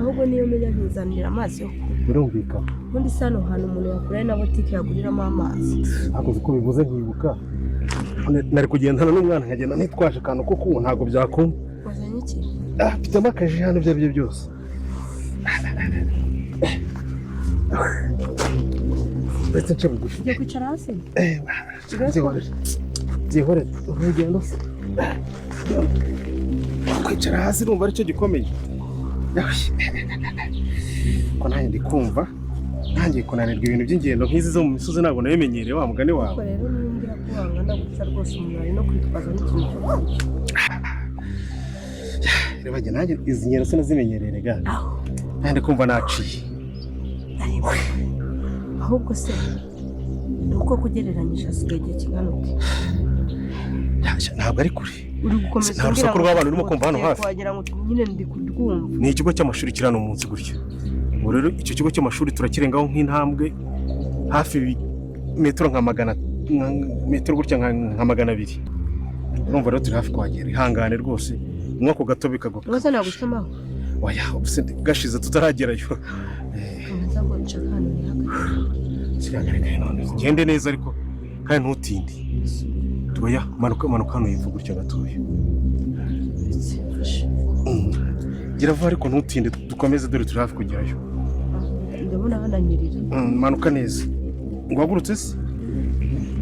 Ahubwo niyo menya nkizanira amazi yo kunywa. Birumvikana. Ubundi se hano hantu umuntu yakurayo na botike yaguriramo amazi? Hakoze uko bivuze nkibuka nari kugendana n'umwana, nkagenda nitwaje akantu ko kunywa, ntabwo byakunda. Wazanye iki? Ah, mfitemo akaji hano, ibyo ari byo byose. Ndetse nce bugufi. Ugiye kwicara hasi? Byihorere, byihorere, urugendo se kwicara hasi numva aricyo gikomeye. Ko nanjye ndi kumva ntangiye kunanirwa, ibintu by'ingendo nk'izi zo mu misozi ntabwo nabimenyereye, wa mugani wawe. Ariko rero niba ko wangana gutya rwose, umuntu ari no kwitwaza n'ikintu cyo kurya. Reba njye, nanjye izi ngendo sinazimenyereye rega. Aho. Nanjye ndi kumva naciye. Ariko ahubwo se ni uko kugereranyije hasigaye igihe kingana ute? Ntabwo ari kure. Uri gukomeza Nta rusaku rw'abantu urimo kumva hano hafi? Wagira ngo nyine ndi kurwumva. Ni ikigo cy'amashuri kiri hano munsi gutya. Ubu rero icyo kigo cy'amashuri turakirengaho nk'intambwe hafi metero nka magana, metero gutya nka 200. Urumva rero turi hafi kuhagera. Ihangane rwose, unywa ako gato bikagwa. Rwose nagusomaho. Oya, ubu se gashize tutaragerayo. Nkomeza ngo nshaka ahantu nihagarare. Kigaragaye none ugende neza ariko kandi ntutinde. Oya, manuka, manuka hano hepfo gutya gatoya. Ndetse mfashe. Gira vuba ariko ntutinde, dukomeze, dore turi hafi kugerayo. Ndabona hananyerera. Manuka neza. Ngo uhagurutse se?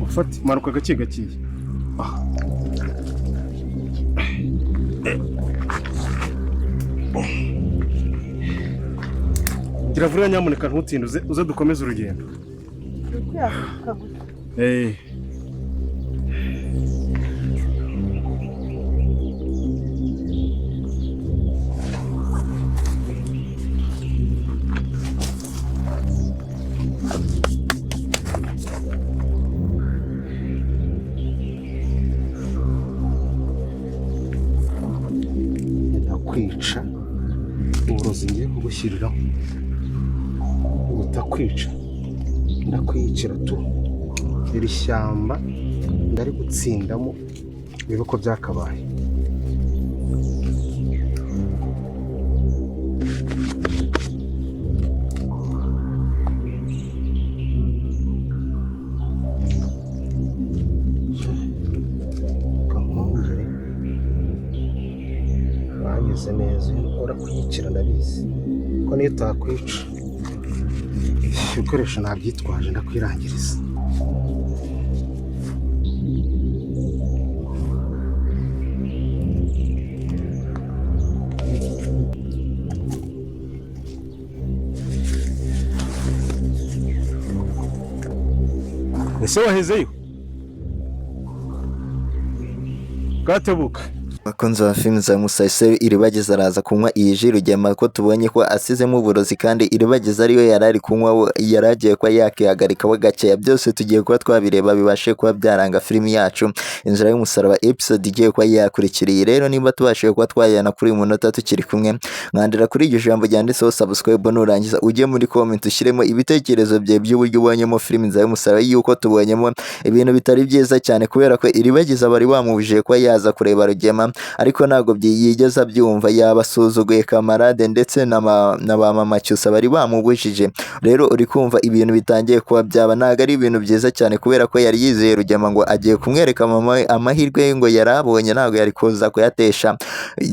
Ufate, manuka gake gakeya. Ah. Gira vuba nyamuneka, ntutinde, uze, uze dukomeze urugendo. Uri kwihagarika gutya? Eh. Ndakwica, uburozi ngiye kugushyiriraho butakwica, ndakwiyicira tu. Iri shyamba ndari gutsindamo bibe uko byakabaye. Kankongere banyuze neza, urakwiyicira ndabizi ko niyo utakwica ibikoresho nabyitwaje, ndakwirangiriza. Ese wahezeyo bwatebuka? Abakunzi ba filimi za Musayiseri, Iribagiza araza kunywa iyi ji Rugema ko tubonye ko asizemo uburozi, kandi Iribagiza ariyo yari ari kunywa, we yari agiye kuba yakihagarikaho gakeya. Byose tugiye kuba twabireba bibashe kuba byaranga filimi yacu Inzira y'Umusaraba, episode igiye kuba yakurikiriye. Rero niba tubashije kuba twajyana kuri uyu munota tukiri kumwe, mwandira kuri iryo jambo ryanditseho subscribe, nurangiza ujye muri comment ushyiremo ibitekerezo byawe by'uburyo ubonyemo filimi Inzira y'Umusaraba, yuko tubonyemo ibintu bitari byiza cyane, kubera ko Iribagiza bari bamubujije kuba yaza kureba Rugema, ariko ntabwo yigeze abyumva, yabasuzuguye kamarade ndetse na ba mama Cyusa bari bamubujije. Rero uri kumva ibintu bitangiye kuba byaba ntabwo ari ibintu byiza cyane, kubera ko yari yizeye Rugema ngo agiye kumwereka mama we amahirwe ye ngo yari abonye, ntabwo yari kuza kuyatesha,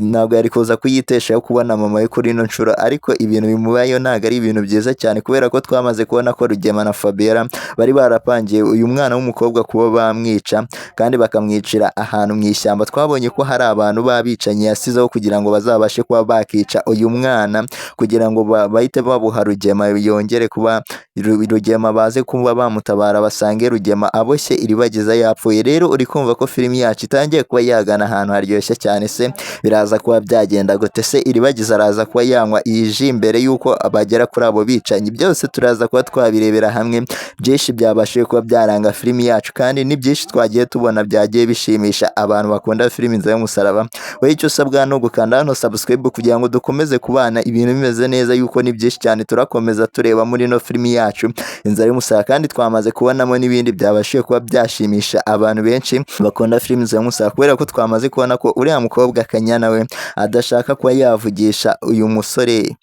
ntabwo yari kuza kuyitesha yo kubona mama we kuri ino nshuro. Ariko ibintu bimubayeho ntabwo ari ibintu byiza cyane, kubera ko twamaze kubona ko Rugema na Fabiola bari barapangiye uyu mwana w'umukobwa kuba bamwica, kandi bakamwicira ahantu mu ishyamba. Twabonye ko hari abantu b'abicanyi yasizeho kugira ngo bazabashe kuba bakica uyu mwana, kugira ngo bahite babuha Rugema, yongere kuba Rugema baze kuba bamutabara, basange Rugema aboshye Iribagiza yapfuye. Rero uri kumva ko filimi yacu itangiye kuba yagana ahantu haryoshye cyane. Se biraza kuba byagenda gute? Se Iribagiza araza kuba yanywa iyi ji mbere y'uko bagera kuri abo bicanyi? Byose turaza kuba twabirebera hamwe, byinshi byabashije kuba byaranga filimi yacu, kandi ni byinshi twagiye tubona byagiye bishimisha abantu bakunda filimi Inzira y'Umusaraba. y'umusaraba. Wowe icyo usabwa ni ugukanda hano subscribe kugira ngo dukomeze kubana ibintu bimeze neza, yuko ni byinshi cyane turakomeza tureba muri ino filimi yacu Inzara y'umusaraba, kandi twamaze kubonamo n'ibindi byabashije kuba byashimisha abantu benshi bakunda filimi Inzara y'umusaraba, kubera ko twamaze kubona ko uriya mukobwa Kanyana we adashaka kuba yavugisha uyu musore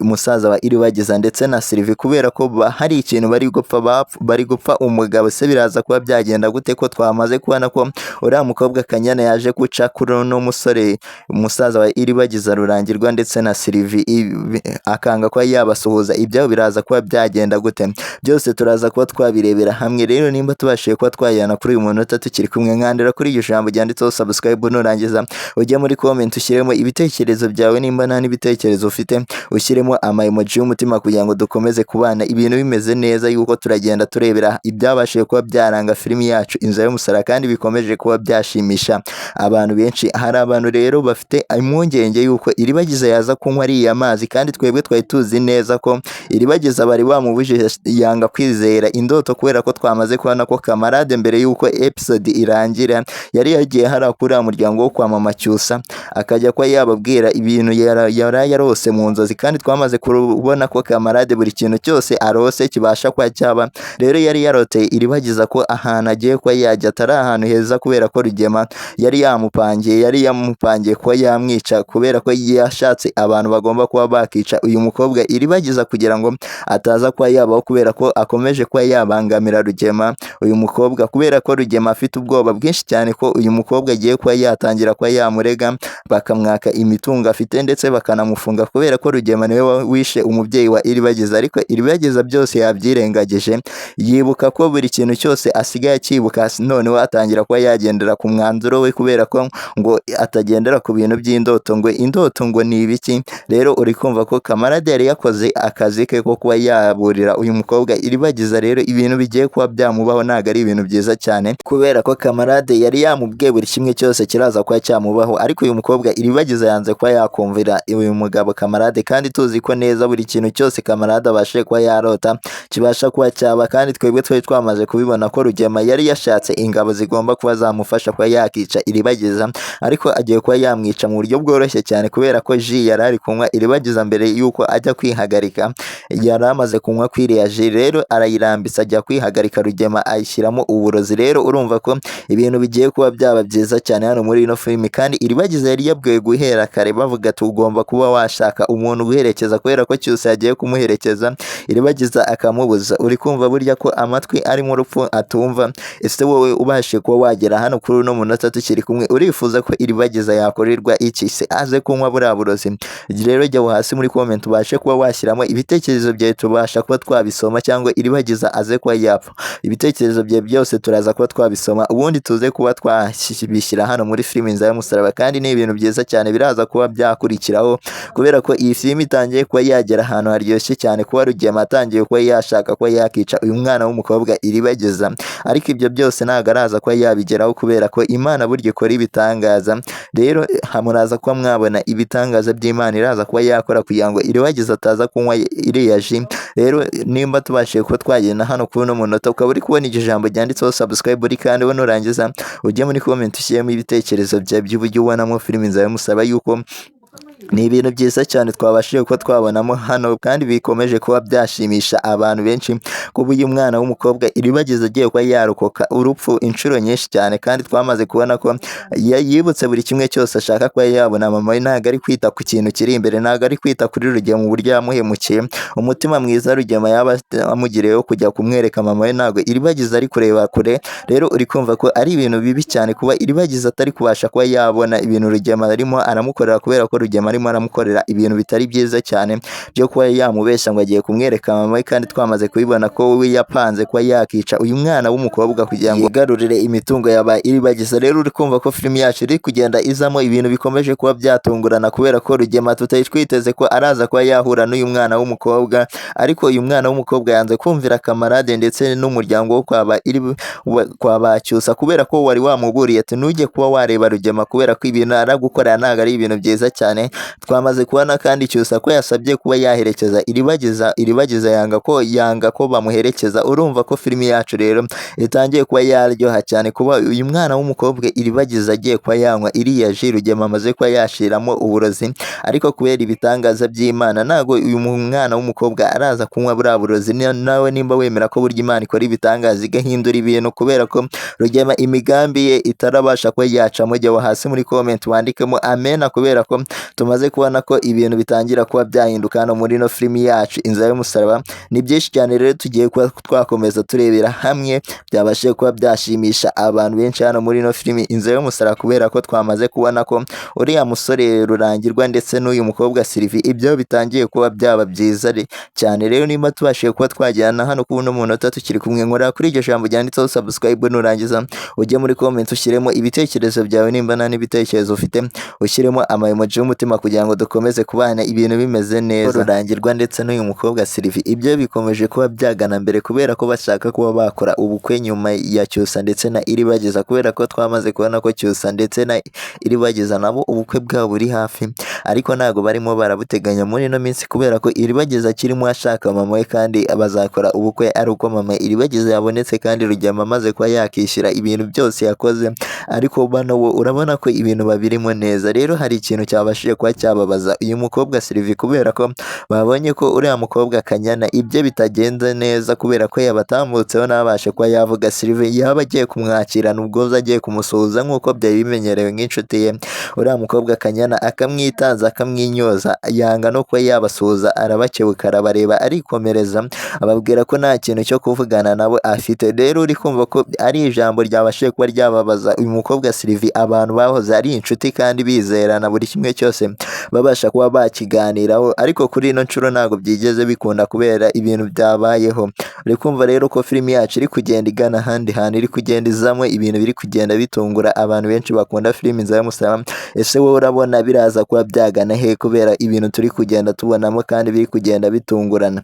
umusaza wa Iribagiza ndetse na Sylvie, kubera ko hari ikintu bari gupfa, bari gupfa umugabo. Se biraza kuba byagenda gute ko twamaze kubona ko uriya mukobwa Kanyana yaje guca kuri uno musore umusaza wa Iribagiza Rurangirwa ndetse na Sylvie akanga kuba yabasuhuza? Ibyabo biraza kuba byagenda gute? Byose turaza kuba twabirebera hamwe. Rero nimba tubashije kuba twajyana kuri uyu munota tukiri kumwe, nkandira kuri iryo jambo ryanditseho subscribe, nurangiza ujye muri comment ushyiremo ibitekerezo byawe, nimba nta n'ibitekerezo ufite ushyiremo ama emoji y'umutima kugira ngo dukomeze kubana ibintu bimeze neza, yuko turagenda turebera ibyabashije kuba byaranga filimi yacu Inzira y'umusaraba, kandi bikomeje kuba byashimisha abantu benshi. Hari abantu rero bafite impungenge yuko Iribagiza yaza kunywa ariya mazi, kandi twebwe twari tuzi neza ko Iribagiza bari bamubujije yanga kwizera indoto, kubera ko twamaze kubona ko Kamarade mbere yuko episode irangira yari yagiye hariya kuri uriya muryango wo kwa Mama Cyusa, akajya kuba yababwira ibintu yari yarose mu nzozi, kandi twamaze kubona ko Kamarade buri kintu cyose arose kibasha kuba cyaba. Rero yari yaroteye Iribagiza ko ahantu agiye kuba yajya atari ahantu heza, kubera ko Rugema yari yamupangiye kuba yamwica, kubera ko yashatse abantu bagomba kuba bakica uyu mukobwa Iribagiza kugira ngo ataza kuba yabaho, kubera ko akomeje kuba yabangamira Rugema uyu mukobwa, kubera ko Rugema afite ubwoba bwinshi cyane ko uyu mukobwa agiye kuba yatangira kuba yamurega bakamwaka imitungo afite ndetse bakanamufunga, kubera ko Rugema niwe wishe umubyeyi wa Iribagiza. Ariko Iribagiza byose yabyirengagije, yibuka ko buri kintu cyose asigaye akibuka, noneho atangira kuba yagendera ku mwanzuro we, kubera ko ngo atagendera ku bintu by'indoto, ngo indoto ngo ni ibiki. Rero uri kumva ko Kamarade yari yakoze akazi ke ko kuba yaburira uyu mukobwa Iribagiza. Rero ibintu bigiye kuba byamubaho ntabwo ari ibintu byiza cyane, kubera ko Kamarade yari yamubwiye buri kimwe cyose kiraza kuba cyamubaho, ariko uyu mukobwa Iribagiza yanze kuba yakumvira uyu mugabo Kamarade, kandi tuzi ko neza buri kintu cyose Kamarade abashije kuba yarota kibasha kuba cyaba. Kandi twebwe twari twamaze kubibona ko Rugema yari yashatse ingabo zigomba kuba zamufasha kuba yakica Iribagiza, ariko agiye kuba yamwica mu buryo bworoshye cyane, kubera ko ji yari ari kunywa Iribagiza mbere yuko ajya kwihagarika yari amaze kunywa kwiriya ji, rero arayirambitse ajya kwihagarika, Rugema ayishyiramo uburozi. Rero urumva ko ibintu bigiye kuba byaba byiza cyane hano muri ino filimi, kandi Iribagiza yari yabwiwe guhera kare bavuga ati ugomba kuba washaka umuntu uguherekeza, kubera ko Cyusa yagiye kumuherekeza Iribagiza akamubuza. Uri kumva burya ko amatwi arimo urupfu atumva. Ese wowe ubashije kuba wagera hano kuri uno munota tukiri kumwe, urifuza ko Iribagiza yakorerwa iki? Se aze kunywa buriya burozi? Rero jya hasi muri comment ubashe kuba washyiramo ibitekerezo byawe, tubasha kuba twabisoma, cyangwa Iribagiza aze kuba yapfa. Ibitekerezo byawe byose turaza kuba twabisoma, ubundi tuze kuba twabishyira hano muri filimi Inzira y'umusaraba, kandi ni ibintu byiza cyane biraza kuba byakurikiraho, kubera ko iyi filimi itangiye kuba yagera ahantu haryoshye cyane, kuba Rugema atangiye kuba yashaka kuba yakica uyu mwana w'umukobwa Iribagiza, ariko ibyo byose ntabwo araza kuba yabigeraho, kubera ko Imana burya ikora ibitangaza. Rero muraza kuba mwabona ibitangaza by'Imana iraza kuba yakora kugira ngo Iribagiza ataza kunywa iriya ji. Rero nimba tubashije kuba twagenda hano kuri uno munota ukaba uri kubona iryo jambo ryanditseho subscribe, uri kandi we nurangiza ujye muri comment ushyiremo ibitekerezo byawe by'uburyo ubonamo filimi Inzira y'umusaraba, yuko ni ibintu byiza cyane twabashije kuba twabonamo hano, kandi bikomeje kuba byashimisha abantu benshi, kuba uyu mwana w'umukobwa Iribagiza agiye kuba yarokoka urupfu inshuro nyinshi cyane, kandi twamaze kubona ko yibutse buri kimwe cyose ashaka kuba yabona mama we, ntabwo ari kwita ku kintu kiri imbere, ntabwo ari kwita kuri Rugema mu buryo yamuhemukiye, umutima mwiza Rugema yaba amugiriyeho kujya kumwereka mama we, ntabwo Iribagiza ari kureba kure. Rero uri kumva ko ari ibintu bibi cyane kuba Iribagiza atari kubasha kuba yabona ibintu Rugema arimo aramukorera, kubera ko Rugema arimo aramukorera ibintu bitari byiza cyane byo kuba yamubeshya ngo agiye kumwereka mama we, kandi twamaze kubibona ko we yapanze kuba yakica uyu mwana w'umukobwa kugira ngo yigarurire imitungo yaba Iribagiza. Rero uri kumva ko filimi yacu iri kugenda izamo ibintu bikomeje kuba byatungurana, kubera ko Rugema tutari twiteze ko araza kuba yahura n'uyu mwana w'umukobwa, ariko uyu mwana w'umukobwa yanze kumvira Kamarade ndetse n'umuryango wo kwa ba Cyusa, kubera ko wari wamuburiye ati ntujye kuba wareba Rugema, kubera ko ibintu aragukorera ntabwo ari ibintu byiza cyane. cyane. Twamaze kubona kandi Cyusa ko yasabye kuba yaherekeza Iribagiza, Iribagiza yanga ko bamuherekeza. Urumva ko filimi yacu rero itangiye kuba yaryoha cyane, kuba uyu mwana w'umukobwa Iribagiza agiye kuba yanywa iriya ji Rugema amaze kuba yashiramo uburozi, ariko kubera ibitangaza by'Imana ntago uyu mwana w'umukobwa araza kunywa buriya burozi. Nawe nimba wemera ko burya Imana ikora ibitangaza igahindura ibintu, kubera ko Rugema imigambi ye itarabasha kuba yacamo, jya hasi muri comment wandikemo amena, kubera ko tumaze kubona ko ibintu bitangira kuba byahinduka hano muri ino filimi yacu Inzira y'Umusaraba. Ni byinshi cyane rero tugiye kuba twakomeza turebera hamwe byabashije kuba byashimisha abantu benshi hano muri ino filimi Inzira y'Umusaraba, kubera ko twamaze kubona ko uriya musore Rurangirwa ndetse n'uyu mukobwa Sylvie ibyo bitangiye kuba byaba byiza cyane. Rero nimba tubashije kuba twajyana hano kuri uno munota tukiri kumwe, nkora kuri iryo jambo ryanditseho subscribe, nurangiza ujye muri comment ushyiremo ibitekerezo byawe, nimba nta n'ibitekerezo ufite ushyiremo ama emoji y'umutima kugira ngo dukomeze kubana ibintu bimeze neza. Rurangirwa ndetse n'uyu mukobwa Sylvie ibyo bikomeje kuba byagana mbere, kubera ko bashaka kuba bakora ubukwe nyuma ya Cyusa ndetse na Iribagiza, kubera ko twamaze kubona ko Cyusa ndetse na Iribagiza nabo ubukwe bwabo buri hafi, ariko ntabwo barimo barabuteganya muri ino minsi, kubera ko Iribagiza akirimo ashaka mama we, kandi bazakora ubukwe ari uko mama Iribagiza yabonetse kandi Rugema amaze kuba yakishyura ibintu byose yakoze. Ariko bano bo urabona ko ibintu babirimo neza. Rero hari ikintu cyabashije kuba cyababaza uyu mukobwa Sylvie, kubera ko babonye ko uriya mukobwa Kanyana ibye bitagenze neza, kubera ko yabatambutseho ntabashe kuba yavuga. Sylvie yaba agiye kumwakirana ubwuzu, agiye kumusuhuza nk'uko byari bimenyerewe nk'inshuti ye, uriya mukobwa Kanyana akamwitanza, akamwinyoza, yanga no kuba yabasuhuza, arabakebuka, arabareba, arikomereza, ababwira ko nta kintu cyo kuvugana nabo afite. Rero uri kumva ko ari ijambo ryabashije kuba ryababaza uyu mukobwa Sylvie, abantu bahoze ari inshuti kandi bizerana, buri kimwe cyose babasha kuba bakiganiraho, ariko kuri ino nshuro ntabwo byigeze bikunda kubera ibintu byabayeho. Uri kumva rero ko filimi yacu iri kugenda igana ahandi hantu, iri kugenda izamo ibintu biri kugenda bitungura abantu benshi bakunda filimi Inzira y'Umusaraba. Ese wowe urabona biraza kuba byagana he, kubera ibintu turi kugenda tubonamo kandi biri kugenda bitungurana?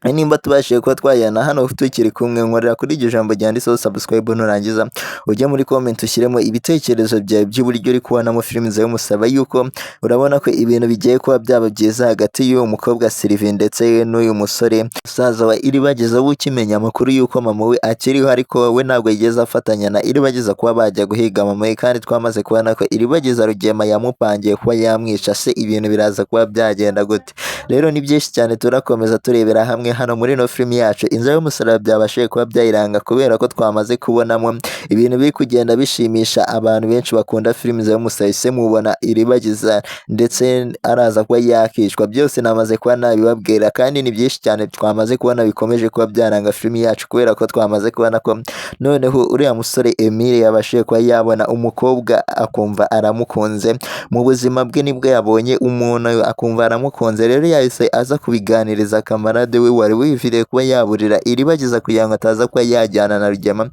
Nimba tubashije kuba twajyana hano tukiri kumwe, nkorera kuri iryo jambo ryanditseho subscribe, nurangiza ujye muri comment ushyiremo ibitekerezo byawe by'uburyo uri kubonamo filimi Inzira y'Umusaraba, yuko urabona ko ibintu bigiye kuba byaba byiza hagati y'uyu mukobwa Sylvie ndetse n'uyu musore musaza wa Iribagiza, we ukimenya amakuru y'uko mama we akiriho, ariko we ntabwo yigeze afatanya na Iribagiza kuba bajya guhiga mama we, kandi twamaze kubona ko Iribagiza Rugema yamupangiye kuba yamwica. Se ibintu biraza kuba byagenda gute? Rero ni byinshi cyane turakomeza turebera hamwe hano muri ino filimi yacu Inzira y'Umusaraba, byabashije kuba byayiranga, kubera ko twamaze kubonamo ibintu biri kugenda bishimisha abantu benshi bakunda filimi Inzira y'Umusaraba. Ese mubona Iribagiza ndetse araza kuba yakicwa? Byose namaze kuba nabibabwira, kandi ni byinshi cyane twamaze kubona bikomeje kuba byaranga filimi yacu, kubera ko twamaze kubona ko noneho uriya musore Emile yabashije kuba yabona umukobwa akumva aramukunze. Mu buzima bwe nibwo yabonye umuntu akumva aramukunze. Rero yahise aza kubiganiriza kamarade we wari wiviriye kuba yaburira Iribagiza kugira ngo ataza kuba yajyana na Rugema.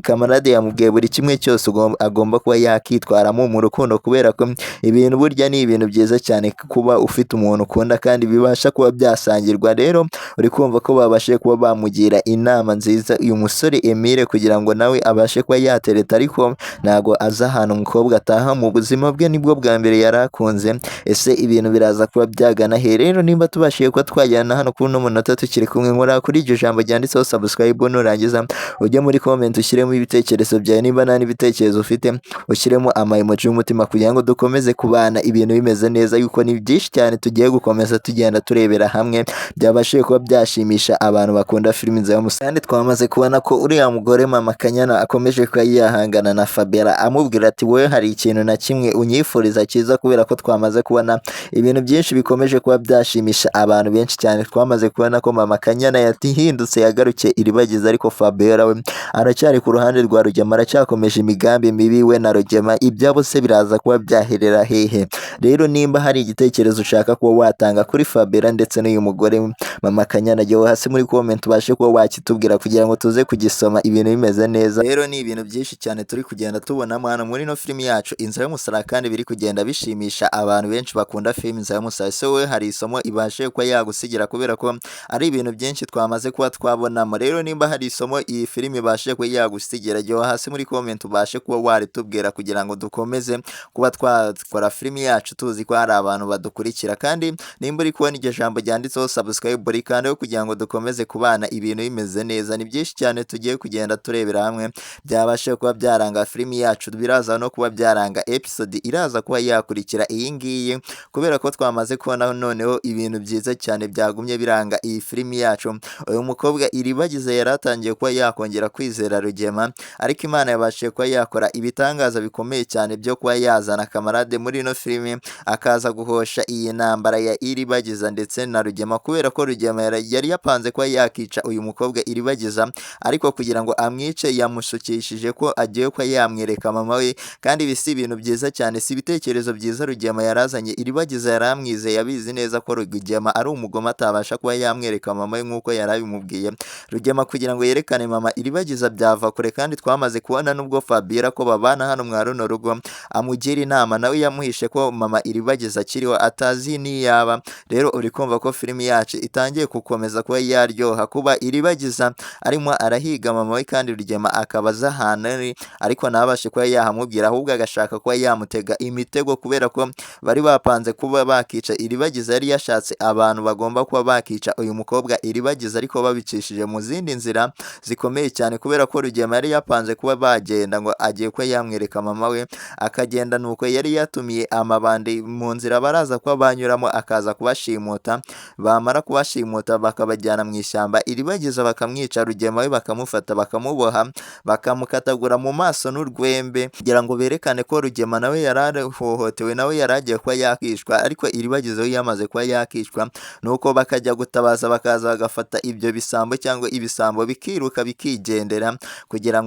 Kamarade yamubwiye buri kimwe cyose agomba kuba yakitwaramo mu rukundo, kubera ko ibintu burya ni ibintu byiza cyane kuba ufite umuntu ukunda kandi bibasha kuba byasangirwa. Rero uri kumva ko babashije kuba bamugira inama nziza uyu musore Emile, kugira ngo nawe abashe kuba yatereta, ariko ntago azi ahantu umukobwa ataha. Mu buzima bwe nibwo bwa mbere yari akunze. Ese ibintu biraza kuba byagana he? Rero nimba tubashije kuba twajyana hano kuri uno munota tukiri kumwe, nkora kuri iryo jambo ryanditseho subscribe, nurangiza ujye muri comment ushyiremo ibitekerezo byawe, nimba nta n'ibitekerezo ufite ushyiremo ama emoji y'umutima kugira ngo dukomeze kubana ibintu bimeze neza, yuko ni byinshi cyane tugiye gukomeza tugenda turebera hamwe byabashije kuba byashimisha abantu bakunda filimi Inzira y'Umusaraba. Kandi twamaze kubona ko uriya mugore mama Kanyana akomeje kuba yahangana na Fabiola, amubwira ati wowe hari ikintu na kimwe unyifuriza cyiza, kubera ko twamaze kubona ibintu byinshi bikomeje kuba byashimisha abantu benshi cyane. Twamaze kubona ko mama Kanyana yatihindutse, yagarukiye Iribagiza, ariko Fabiola we aracyari ku ruhande rwa Rugema, aracyakomeje imigambi mibi we na Rugema. Ibyabo se biraza kuba byaherera hehe? Rero nimba hari igitekerezo ushaka kuba watanga kuri Fabiola ndetse n'uyu mugore mama Kanyana, jya hasi muri comment ubashe kuba wakitubwira kugira ngo tuze kugisoma ibintu bimeze neza. Rero ni ibintu byinshi cyane turi kugenda tubonamo hano muri ino filimi yacu Inzira y'Umusaraba, kandi biri kugenda bishimisha abantu benshi bakunda filimi Inzira y'Umusaraba. Ese wowe hari isomo ibashe kuba yagusigira? Kubera ko ko ari ibintu byinshi twamaze kuba twabonamo. Rero nimba hari isomo iyi filimi ibashe kuba yagusigira, jya hasi muri comment ubashe kuba waritubwira kugira ngo dukomeze kuba twakora filimi yacu tuzi ko hari abantu badukurikira. Kandi nimba uri kubona iryo jambo ryanditseho subscribe, rikandeho kugira ngo dukomeze kubana ibintu bimeze neza. Ni byinshi cyane tugiye kugenda turebera hamwe byabashe kuba byaranga filimi yacu, biraza no kuba byaranga episode iraza kuba yakurikira iyi ngiyi, kubera ko twamaze kubona noneho ibintu byiza cyane byagumye biranga iyi filimi yacu. Uyu mukobwa Iribagiza yari atangiye kuba yakongera kwizera Rugema, ariko Imana yabashije kuba yakora ibitangaza bikomeye cyane byo kuba yazana Kamarade muri ino filimi, akaza guhosha iyi ntambara ya Iribagiza ndetse na Rugema, kubera ko Rugema yari yapanze kuba yakica uyu mukobwa Iribagiza, ariko kugira ngo amwice yamushukishije ko agiye kuba yamwereka mama we. Kandi ibi si ibintu byiza cyane, si ibitekerezo byiza Rugema yarazanye. Iribagiza yaramwizeye, abizi neza ko Rugema ari umugome atabasha kuba yamwereka mama we nk'uko yari abimubwiye. Rugema kugira ngo yerekane mama Iribagiza byava kure, kandi twamaze kubona nubwo Fabiola ko babana hano mwa runo rugo amugira inama, nawe yamuhishe ko mama Iribagiza akiriho atazi niyaba. Rero uri kumva ko filimi yacu itangiye gukomeza kuba yaryoha, kuba Iribagiza arimo arahiga mama we kandi Rugema akaba azi ahantu ari, ariko ntabashe kuba yahamubwira, ahubwo agashaka kuba yamutega imitego, kubera ko bari bapanze kuba bakica Iribagiza. Yari yashatse abantu bagomba kuba bakica uyu mukobwa Iribagiza, ariko babicishije mu zindi nzira zikomeye cyane, kubera ko Rugema yari yapanze kuba bagenda ngo agiye kuba yamwereka mama we, akagenda nuko yari yatumiye amabandi mu nzira baraza kuba banyuramo, akaza kubashimuta, bamara kubashimuta bakabajyana mu ishyamba, Iribagiza bakamwica, Rugema we bakamufata bakamuboha, bakamukatagura mu maso n'urwembe kugira ngo berekane ko Rugema nawe yarahohotewe, nawe yari agiye kuba yakicwa, ariko Iribagiza we yamaze kuba yakicwa. Nuko bakajya gutabaza, bakaza bagafata ibyo bisambo cyangwa ibisambo bikiruka bikigendera kugira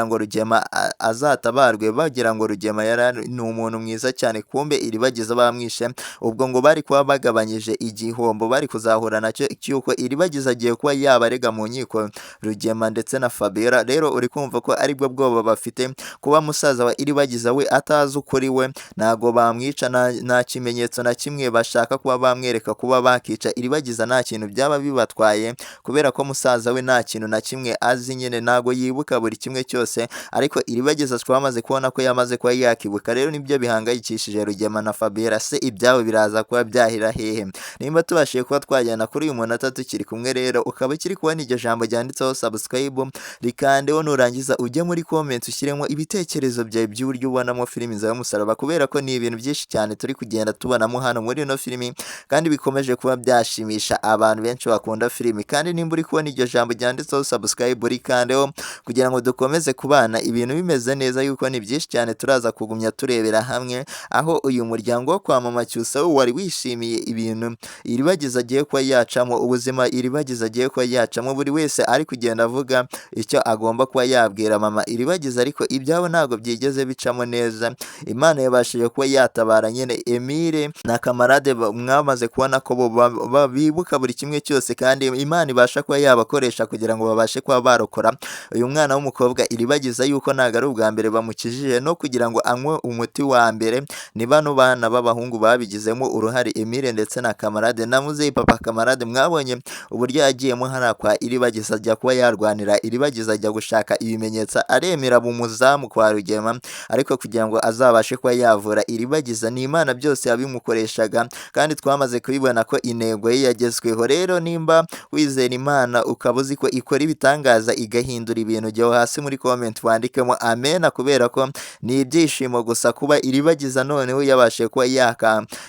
ngo Rugema azatabarwe, bagira ngo Rugema yari ni umuntu mwiza cyane, kumbe Iribagiza bamwishe. Ubwo ngo bari kuba bagabanyije igihombo bari kuzahura nacyo cy'uko Iribagiza agiye kuba yabarega mu nkiko Rugema ndetse na Fabiola. Rero uri kumva ko aribwo bwoba bafite, kuba musaza wa Iribagiza we atazi ukuri we ntago bamwica, nta kimenyetso na kimwe bashaka kuba bamwereka kuba bakica Iribagiza, nta kintu byaba bibatwaye, kubera ko musaza we nta kintu na kimwe azi nyine, ntago yibuka buri kimwe cyose. Ariko Iribagiza twamaze kubona ko yamaze kuba yakibuka. Rero nibyo bihangayikishije Rugema na Fabiola. Se ibyabo biraza kuba byahira hehe? Nimba tubashije kuba twajyana kuri uyu munota tukiri kumwe, rero ukaba ukiri kubona iryo jambo ryanditseho subscribe, rikandeho, nurangiza ujye muri comment ushyiremo ibitekerezo byawe by'uburyo ubonamo filimi Inzira y'Umusaraba, kubera ko ni ibintu byinshi cyane turi kugenda tubonamo hano muri ino filimi, kandi bikomeje kuba byashimisha abantu benshi bakunda filimi. Kandi nimba uri kubona iryo jambo ryanditseho subscribe, rikandeho kugira ngo dukomeze kubana ibintu bimeze neza, yuko ni byinshi cyane turaza kugumya turebera hamwe, aho uyu muryango wo kwa Mama Cyusa wo wari wishimiye ibintu Iribagiza agiye kuba yacamo, ubuzima Iribagiza agiye kuba yacamo. Buri wese ari kugenda avuga icyo agomba kuba yabwira mama Iribagiza, ariko ibyabo ntabwo byigeze bicamo neza. Imana yabashije kuba yatabara nyine Emile na Kamarade, mwamaze kubona ko bo bibuka buri kimwe cyose, kandi Imana ibasha kuba yabakoresha kugira ngo babashe kuba barokora uyu mwana w'umukobwa Iribagiza, yuko ntabwo ari ubwa mbere bamukijije no kugira ngo anywe umuti wa mbere. Ni bano bana b'abahungu babigizemo uruhare, Emile ndetse na Kamarade na muzeyi papa Kamarade. Mwabonye uburyo yagiyemo hariya kwa Iribagiza, ajya kuba yarwanira Iribagiza, ajya gushaka ibimenyetso, aremera mu muzamu kwa Rugema, ariko kugira ngo azabashe kuba yavura Iribagiza. Ni Imana byose yabimukoreshaga, kandi twamaze kubibona ko intego ye yagezweho. Rero nimba wizera Imana ukaba uzi ko ikora ibitangaza igahindura ibintu, jya hasi muri comment wandikemo amena, kubera ko ni ibyishimo gusa kuba Iribagiza noneho yabashije kuba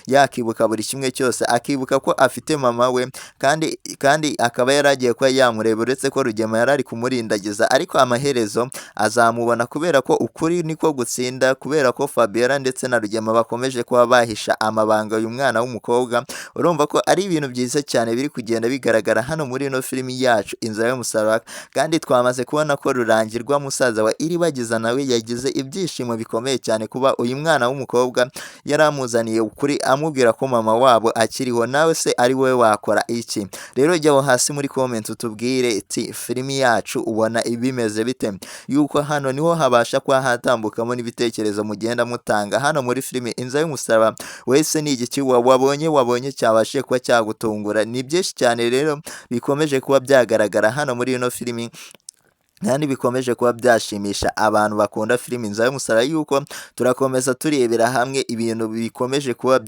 yakibuka buri kimwe cyose, akibuka ko afite mama we, kandi akaba yaragiye kuba yamureba, uretse ko Rugema yari ari kumurindagiza, ariko amaherezo azamubona, kubera ko ukuri niko gutsinda, kubera ko Fabiola ndetse na Rugema bakomeje kuba bahisha amabanga uyu mwana w'umukobwa. Urumva ko ari ibintu byiza cyane biri kugenda bigaragara hano muri ino filimi yacu Inzira y'Umusaraba. Kandi twamaze kubona ko Rurangirwa musaza wa Iribagiza nawe yagize ibyishimo bikomeye cyane kuba uyu mwana w'umukobwa yaramuzaniye ukuri, amubwira ko mama wabo akiriho. Nawe se ari wowe wakora iki? Rero jya aho hasi muri comment utubwire ati filimi yacu ubona ibimeze bite, yuko hano niho habasha kuba hatambukamo n'ibitekerezo mugenda mutanga hano muri filimi Inzira y'Umusaraba. Wese ni igiki wabonye cyabashije kuba cyagutungura? kumuvura. Ni byinshi cyane rero bikomeje kuba byagaragara hano muri ino filimi kandi bikomeje kuba byashimisha abantu bakunda filimi Inzira y'Umusaraba, yuko turakomeza turebera hamwe ibintu bikomeje kuba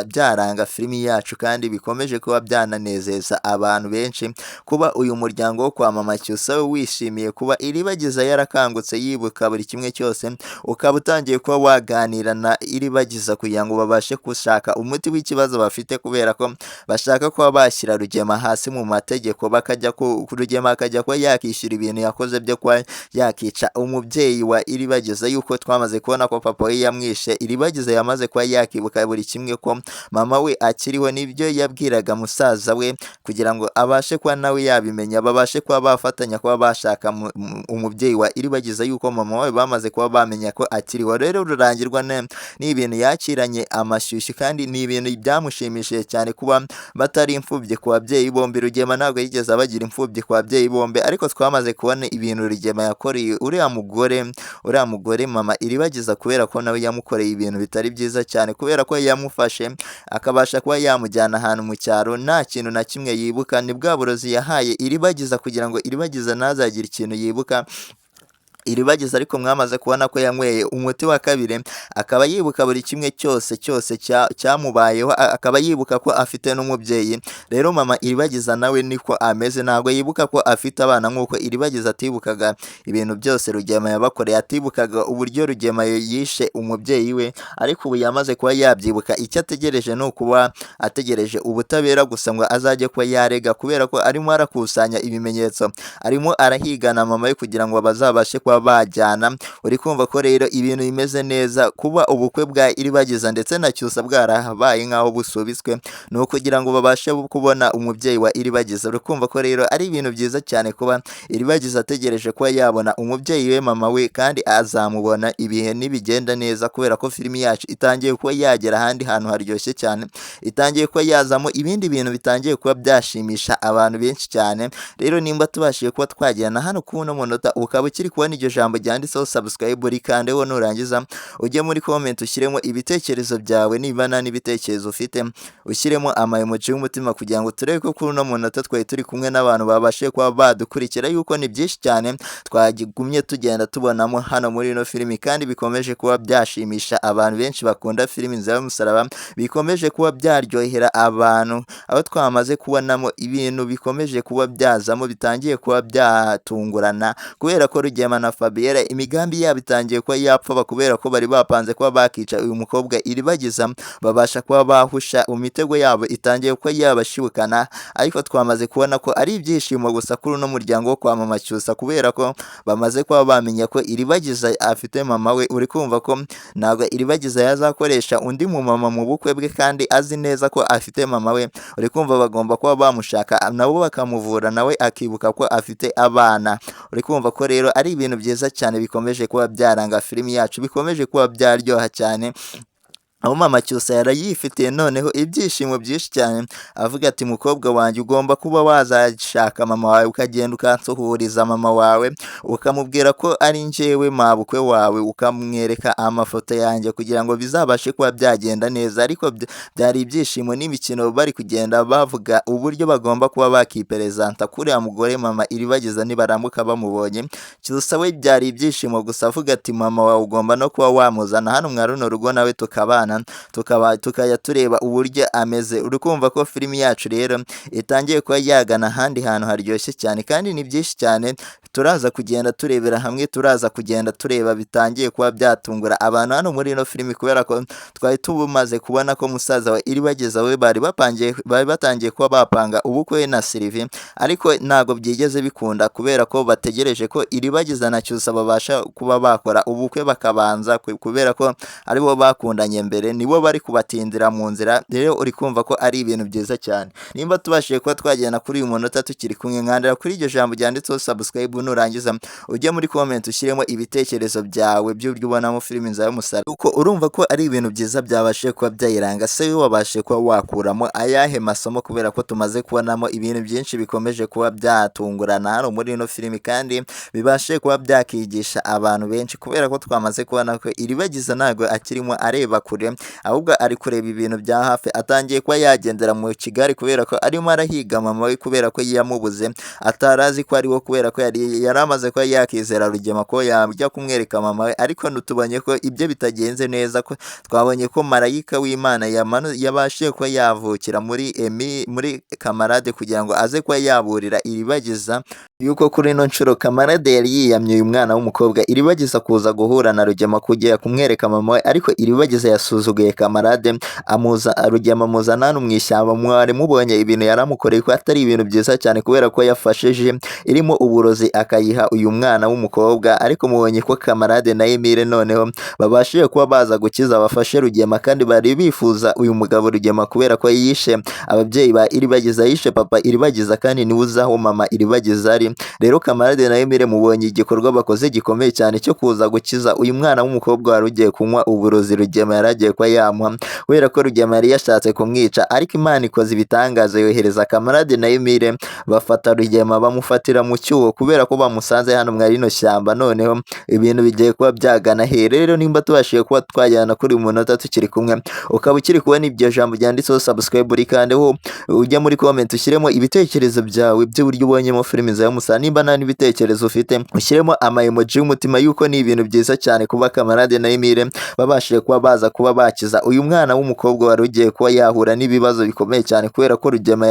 byaranga filimi yacu kandi bikomeje kuba byananezeza abantu benshi. Kuba uyu muryango wo kwa Mama Cyusa wishimiye kuba Iribagiza yarakangutse yibuka buri kimwe cyose, ukaba utangiye kuba waganira na Iribagiza kugira ngo babashe gushaka umuti w'ikibazo bafite, kubera ko bashaka kuba bashyira Rugema hasi mu mategeko, bakajya ku Rugema akajya kuba yakishyura ibintu yakoze byo kuba yakica umubyeyi wa Iribagiza, yuko twamaze kubona ko papa we yamwishe. Iribagiza yamaze kuba yakibuka buri kimwe ko mama we akiriho, nibyo yabwiraga musaza we kugira ngo abashe kuba nawe yabimenya, babashe kuba bafatanya kuba bashaka umubyeyi wa Iribagiza, yuko mama we bamaze kuba bamenya ko akiriho. Rero rurangirwa ni ibintu yakiranye amashyushyu kandi ni ibintu byamushimishije cyane kuba batari imfubyi ku babyeyi bombi. Rugema ntabwo yigeze abagira imfubyi ku babyeyi bombi, ariko twamaze kubona ibintu Rugema yakoreye uriya mugore mama Iribagiza, kubera ko nawe yamukoreye ibintu bitari byiza cyane, kubera ko yamufashe akabasha kuba yamujyana ahantu mu cyaro nta kintu na kimwe yibuka. Ni bwa burozi yahaye Iribagiza kugira ngo Iribagiza ntazagire ikintu yibuka. Iribagiza ariko mwamaze kubona ko yanyweye umuti wa kabiri, akaba yibuka buri kimwe cyose cyose cyamubayeho, akaba yibuka ko afite n'umubyeyi. Rero mama Iribagiza nawe niko ameze, ntabwo yibuka ko afite abana nk'uko Iribagiza atibukaga ibintu byose Rugema yabakoreye, atibukaga uburyo Rugema yishe umubyeyi we, ariko ubu yamaze kuba yabyibuka. Icyo ategereje ni ukuba ategereje ubutabera gusa ngo azajye kuba yarega, kubera ko arimo arakusanya ibimenyetso, arimo arahigana mama we kugira ngo bazabashe kuba bajyana. Uri kumva ko rero ibintu bimeze neza, kuba ubukwe bwa Iribagiza ndetse na Cyusa bwarabaye nk'aho busubitswe ni ukugira ngo babashe kubona umubyeyi wa Iribagiza. Uri kumva ko rero ari ibintu byiza cyane kuba Iribagiza ategereje kuba yabona umubyeyi we mama we, kandi azamubona ibihe nibigenda neza, kubera ko filimi yacu itangiye kuba yagera ahandi hantu haryoshye cyane, itangiye kuba yazamo ibindi bintu bitangiye kuba byashimisha abantu benshi cyane. Rero nimba tubashije kuba twagirana hano kuri uno munota, ukaba ukiri kubona iryo jambo ryanditseho subscribe, rikandeho, nurangiza ujye muri comment ushyiremo ibitekerezo byawe, niba nta n'ibitekerezo ufite ushyiremo ama emoji y'umutima kugira ngo turebe ko kuri uno munota twari turi kumwe n'abantu babashije kuba badukurikira, yuko ni byinshi cyane twagumye tugenda tubonamo hano muri ino filimi kandi bikomeje kuba byashimisha abantu benshi bakunda filimi Inzira y'Umusaraba, bikomeje kuba byaryohera abantu, aho twamaze kubonamo ibintu bikomeje kuba byazamo bitangiye kuba byatungurana, kubera ko Rugema na Fabiola imigambi yabo itangiye kuba yapfa, kubera ko bari bapanze kuba bakica uyu mukobwa Iribagiza, babasha kuba bahusha imitego yabo itangiye kuba yabashibukana. Ariko twamaze kubona ko ari ibyishimo gusa kuri uno muryango wo kwa Mama Cyusa, kubera ko bamaze kuba bamenya ko Iribagiza afite mama we. Uri kumva ko ntabwo Iribagiza yazakoresha undi mumama mu bukwe bwe kandi azi neza ko afite mama we. Uri kumva bagomba kuba bamushaka nabo bakamuvura, nawe akibuka ko afite abana. Uri kumva ko rero ari ibintu byiza cyane bikomeje kuba byaranga filimi yacu, bikomeje kuba byaryoha cyane, aho mama Cyusa yarayifitiye noneho ibyishimo byinshi cyane, avuga ati mukobwa wanjye ugomba kuba wazashaka mama wawe, ukagenda ukansuhuriza mama wawe, ukamubwira ko ari njyewe mabukwe wawe, ukamwereka amafoto yanjye kugira ngo bizabashe kuba byagenda neza. Ariko byari ibyishimo n'imikino, bari kugenda bavuga uburyo bagomba kuba bakiperezanta kuriya mugore mama Iribagiza nibaramuka bamubonye. Cyusa we byari ibyishimo gusa, avuga ati mama wawe ugomba no kuba wamuzana hano mwa runo rugo nawe tukabana, tukajya tureba uburyo ameze. Uri kumva ko filimi yacu rero itangiye kuba yagana ahandi hantu haryoshye cyane, kandi ni byinshi cyane turaza kugenda turebera hamwe, turaza kugenda tureba bitangiye kuba byatungura abantu hano muri ino filimi, kubera ko twari tumaze kubona ko musaza wa Iribagiza we bari batangiye kuba bapanga ubukwe na Sylvie, ariko ntabwo byigeze bikunda kubera ko bategereje ko Iribagiza na Cyusa babasha kuba bakora ubukwe bakabanza, kubera ko aribo bakundanye mbere, nibo bari kubatindira mu nzira. Rero uri kumva ko ari ibintu byiza cyane. Nimba tubashije kuba twagenda kuri uyu munota tukiri kumwe, nkandira kuri iryo jambo ryanditseho subscribe, nurangiza ujye muri comment ushyiremo ibitekerezo byawe by'uburyo ubonamo filimi Inzira y'Umusaraba, kuko urumva ko ari ibintu byiza byabashije kuba byayiranga. Se wabashije kuba wakuramo ayahe masomo, kubera ko tumaze kubonamo ibintu byinshi bikomeje kuba byatungurana hano muri ino filimi kandi bibashe kuba byakigisha abantu benshi, kubera ko twamaze kubona ko Iribagiza ntabwo akirimo areba kure. kure, ahubwo ari kureba ibintu bya hafi. Atangiye kuba yagendera mu Kigali kubera ko arimo arahiga mama we, kubera ko yamubuze atari azi ko ari wo, kubera ko yari amaze kuba yakizera Rugema ko yajya kumwereka mama we. Ariko ntitubonye ko ibyo bitagenze neza, ko twabonye ko marayika w'Imana yabashije kuba yavukira muri Emi, muri Kamarade, kugira ngo aze kuba yaburira Iribagiza yuko kuri ino nshuro Kamarade yari yiyamye uyu mwana w'umukobwa Iribagiza kuza guhura na Rugema kujya kumwereka mama we. Ariko Iribagiza yasuzuguye Kamarade, amuza Rugema amuzana hano mu ishyamba. Mwari mubonye ibintu yaramukoreye ko atari ibintu byiza cyane, kubera ko yafashe ji irimo uburozi akayiha uyu mwana w'umukobwa. Ariko mubonye ko Kamarade na Emile noneho babashije kuba baza gukiza, bafashe Rugema, kandi bari bifuza uyu mugabo Rugema kubera ko yishe ababyeyi ba Iribagiza, yishe papa Iribagiza, kandi niwe uzi aho mama Iribagiza ari. Rero Kamarade na Emile mubonye igikorwa bakoze gikomeye cyane cyo kuza gukiza uyu mwana w'umukobwa wari ugiye kunywa uburozi Rugema yari agiye kuba yamuha, kubera ko Rugema yari yashatse kumwica. Ariko Imana ikoze ibitangaza, yohereza Kamarade na Emile bafata Rugema bamufatira mu cyuho, kubera ko bamusanze hano muri rino shyamba. Noneho ibintu bigiye kuba byagana he? Rero nimba tubashije kuba twajyana kuri uyu munota tukiri kumwe, ukaba ukiri kubona iryo jambo ryanditseho subscribe, urikandeho, ujya muri comment ushyiremo ibitekerezo byawe by'uburyo ubonyemo filimi zawe musa. Nimba nta n'ibitekerezo ufite, ushyiremo ama emoji y'umutima, yuko ni ibintu byiza cyane kuba Kamarade na Emile babashije kuba baza kuba bakiza uyu mwana w'umukobwa wari ugiye kuba yahura n'ibibazo bikomeye cyane, kubera ko Rugema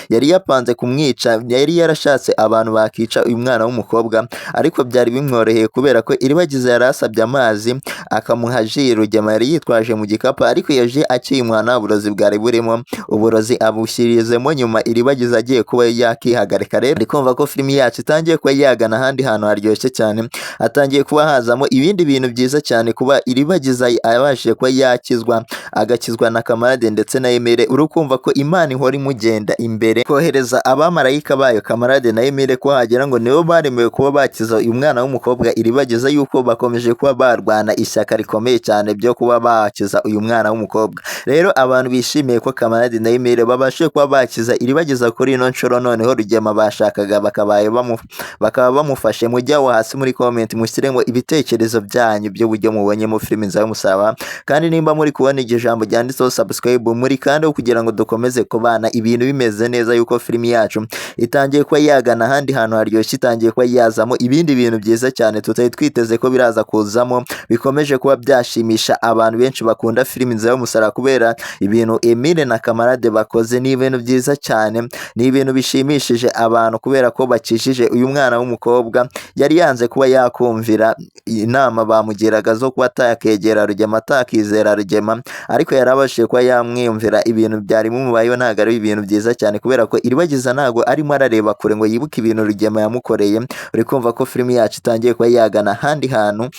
yari yapanze kumwica, yari yarashatse abantu bakica uyu mwana w'umukobwa. Ariko byari bimworoheye kubera ko Iribagiza yari asabye amazi akamuha ji Rugema yari yitwaje mu gikapu, ariko iyo ji akiyimuha nta burozi bwari burimo, uburozi abushyirizemo nyuma Iribagiza agiye kuba yakihagarika. Rero ndi kumva ko filimi yacu itangiye kuba yagana ahandi hantu haryoshye cyane, hatangiye kuba hazamo ibindi bintu byiza cyane, kuba Iribagiza abashije kuba yakizwa, agakizwa na Kamarade ndetse na Emile. Uri kumva ko Imana ihora imugenda imbere, kohereza abamarayika bayo Kamarade na Emile ko wagira ngo nibo baremewe kuba bakiza uyu mwana w'umukobwa Iribagiza, yuko bakomeje kuba barwana ishyaka rikomeye cyane byo kuba bakiza uyu mwana w'umukobwa. Rero abantu bishimiye ko Kamarade na Emile babashije kuba bakiza Iribagiza kuri ino nshuro, noneho Rugema bashakaga bakaba bamufashe. Mujye aho hasi muri comment mushyiremo ibitekerezo byanyu by'uburyo mubonyemo filimi nzawe musaba, kandi nimba muri kubona iryo jambo ryanditseho subscribe muri kandi kugira ngo dukomeze kubana ibintu bimeze neza, yuko filimi yacu itangiye kuba yagana ahandi hantu haryoshye, itangiye kuba yazamo ibindi bintu byiza cyane tutari twiteze ko biraza kuzamo, bikomeje kuba byashimisha abantu benshi bakunda filimi nziza y'umusaraba, kubera ibintu Emile na Kamarade bakoze ni ibintu byiza cyane, ni ibintu bishimishije abantu, kubera ko bakijije uyu mwana w'umukobwa yari yanze kuba yakumvira inama bamugiraga zo kuba atakegera Rugema, atakizera Rugema, ariko yarabashije kuba yamwiyumvira. Ibintu byari bimubayeho ntabwo ari ibintu byiza cyane, kubera ko Iribagiza ntabwo arimo arareba kure ngo yibuke ibintu Rugema yamukoreye. Uri kumva ko filimi yacu itangiye kuba yagana ahandi hantu.